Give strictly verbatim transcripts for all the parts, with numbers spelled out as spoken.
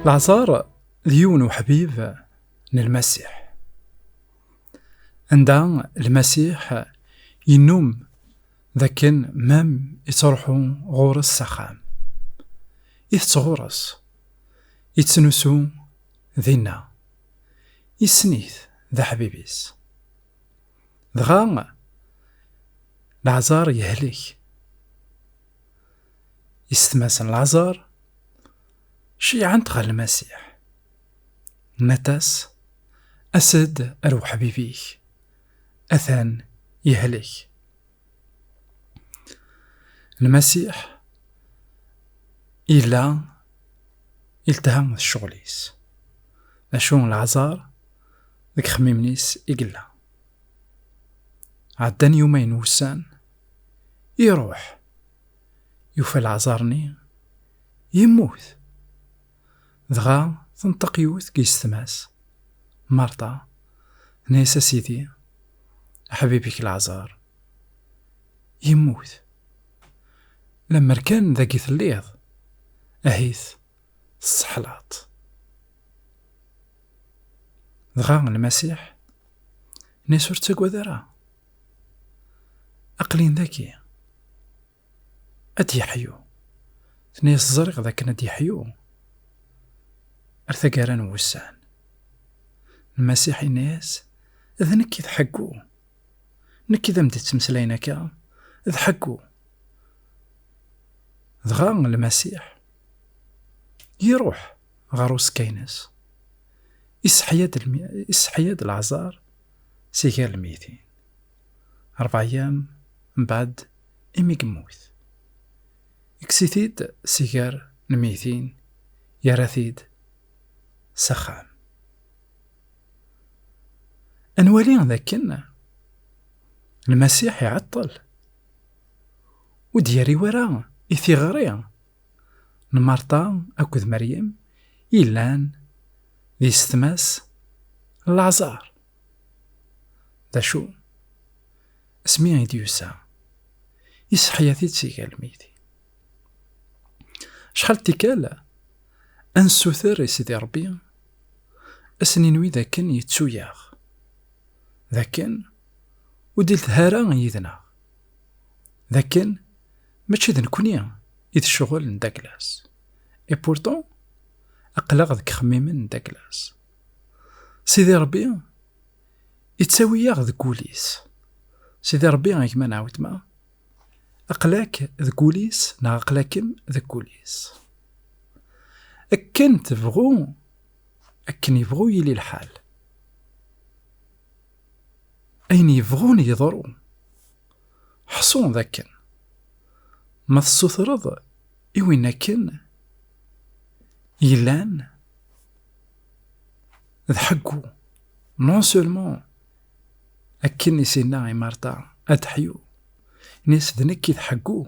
Laɛzar d yiwen uḥbib n Lmasiḥ. Anda Lmasiḥ yennum d akken mam ittruḥu ɣur-s s axxam, itett ɣur-s, ittnusu dinna, issen-it d aḥbib-is. Dɣa Laɛzar yehlek. Yessetma-s n Laɛzar ceyyɛent ɣer Lmasiḥ. Nnant-as: "As-d ar uḥbib-ik, atan yehlek." Lmasiḥ yella yeltha d ccɣel-is. D acu n Laɛzar deg ixemmimen-is i yella? Ɛeddan yumayen wussan, iruḥ, yufa Laɛzar-nni yemmut. Dɣa tenṭeq yiwet deg yessetma-s, Marṭa, tenna-yas: "A Sidi, aḥbib-ik Laɛzar yemmut. Lemmer kan dagi telliḍ, ahit tesseḥlaḍ." Dɣa Lmasiḥ yenna-yas: "Ur ttagad ara, aql-in dagi, ad d-yeḥyu." Tenna-yas: "Ẓriɣ d akken ad d-yeḥyu ar taggara n wussan." Lmasiḥ yenna-yas: "D nekk i d ḥeggu. Nekk i d am-d-ittmeslayen akka, d ḥeggu." Dɣa Lmasiḥ iruḥ ɣer uẓekka-ines, iseḥya-d lmi-, iseḥya-d Laɛzar si gar lmeytin. Rebɛa yyam mbeɛd imi yemmut, ikkes-it-id si gar lmeytin, yerra-t-id s axxam. Ad nwali d akken Lmasiḥ iɛeṭṭel, ur d-yerri ara i tiɣri n Marṭa akked Meryem yellan d yessetma-s n Laɛzar. D acu? Asmi i d-yusa, iseḥya-t-id si gar lmeytin. Acḥal n tikkal ad nessuter i Sidi Ṛebbi, ad s-ninwi d akken yettu-yaɣ, d akken ur d-ilteh ara yid-neɣ, d akken mačči d nekkni i d ccɣel n Douglas. Et pourtant, aql-aɣ deg ixemmimen n Douglas. Sidi Ṛebbi ittawi-yaɣ deg wul-is. Sidi Ṛebbi, a gma neɣ a weltma, aql-ak deg wul-is neɣ aql-akem deg wul-is. Akken tebɣu, akken yebɣu yili lḥal, ayen yebɣun yeḍru, ḥṣu d akken ma tessutreḍ i win akken yellan d ḥeggu, non seulement akken i s-yenna i Marta ad teḥyu, yenna-yas d nekk i d ḥeggu.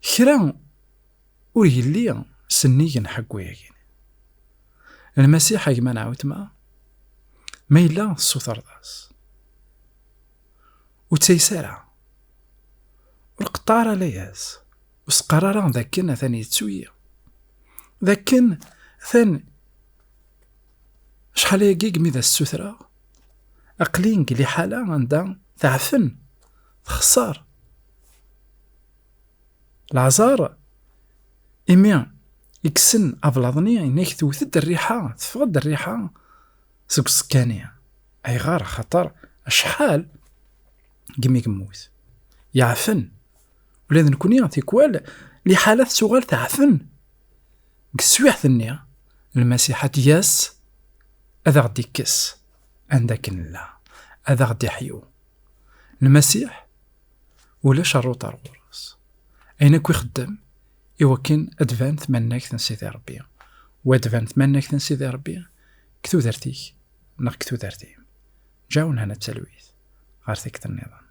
Kra ur yelli sennig n ḥeggu-yagi. Lmasiḥ, a gma neɣ a weltma, ma yella tessutreḍ-as, ur ttayes ara, ur qeṭṭeɛ ara layas, ur s-qqar ara d akken atan yettu-yi, d akken atan acḥal ayagi i mi d as-ssutreɣ, aql-i deg liḥala anda teɛfen, texṣer. Laɛzar, imi i yessen ablaḍ-nni, yenna-k tewwet-d rriḥa, teffeɣ-d rriḥa seg uẓekka-nni. Ayɣer? Axaṭer acḥal deg mi yemmut, yeɛfen. Ula d nekkni, tikwal, liḥala tettuɣal teɛfen. Deg teswiɛt-nni, Lmasiḥ ad d-yas, ad aɣ-d-ikkes anda akken nella, ad aɣ-d-iḥyu. Lmasiḥ ulac rruṭ ar ɣur-s. Ayen akk ixeddem i wakken ad tban tmannagt n Sidi Ṛebbi. Wa ad tban tmannagt n Sidi Ṛebbi deg tudert-ik neɣ deg tudert-im. Ǧawen hana d talwit ɣer tikkelt nniḍen.